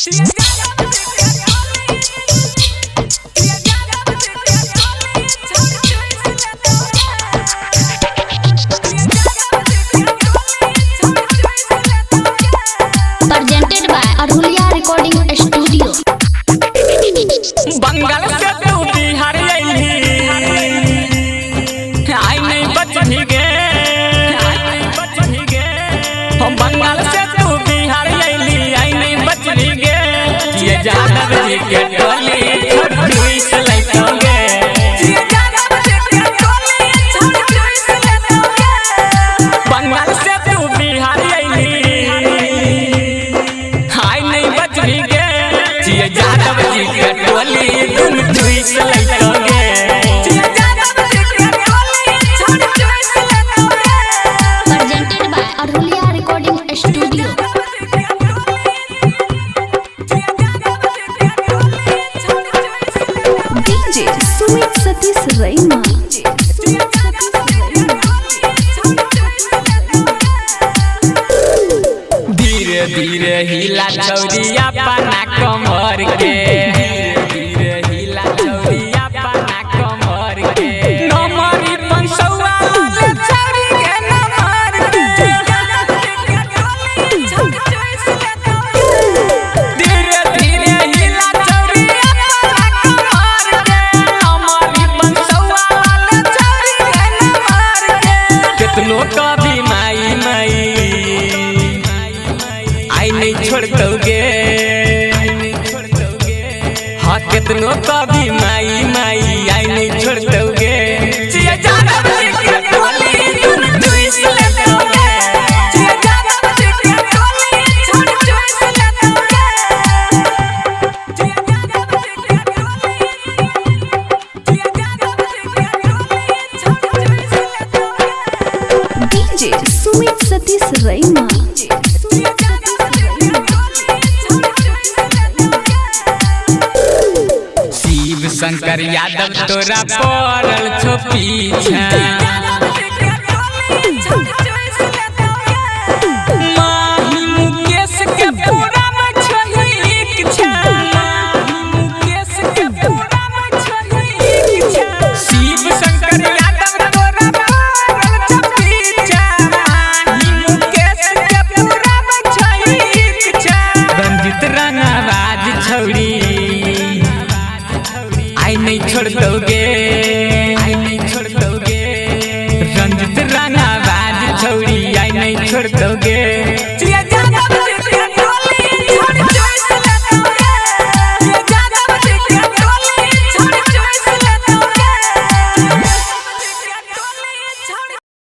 Presented by Arhulia Recording Studio. Bengal से तू बिहार अइली, आई नहीं बचनी गे, आई नहीं बचनी गे। हम बंगाल से तू बिहार अइली, आई नहीं बचनी गे। ये जादव जी के टोली छोटुई से लइतोगे। बंगाल से तू बिहार अइली, आई नहीं बचनी गे। ये जादव जी के टोली तुम चुई से लइतोगे। Presented by Arhulia Recording Studio. DJ Sumit Satish Raima. Sumit Satish Raima. धीरे धीरे हिला चौरिया पाना कमर के, धीरे धीरे हिला चौरिया पाना कमर के। नमरी पंसौआ ले चौरी के नमर के। धीरे धीरे हिला चौरिया पाना कमर के, नमरी पंसौआ ले चौरी के नमर के। कितनो कभी माई माई आई नहीं छोड़तोगे, हाँ कितनो कभी माई माई आई नहीं छोड़तोगे। जिया जादव जी के टोली तुम चुइस लेतोगे। DJ Sumit Satish Raima. Sumit Satish Raima. Shiv Shankar Yadav तोरा पड़ल छो पीछा।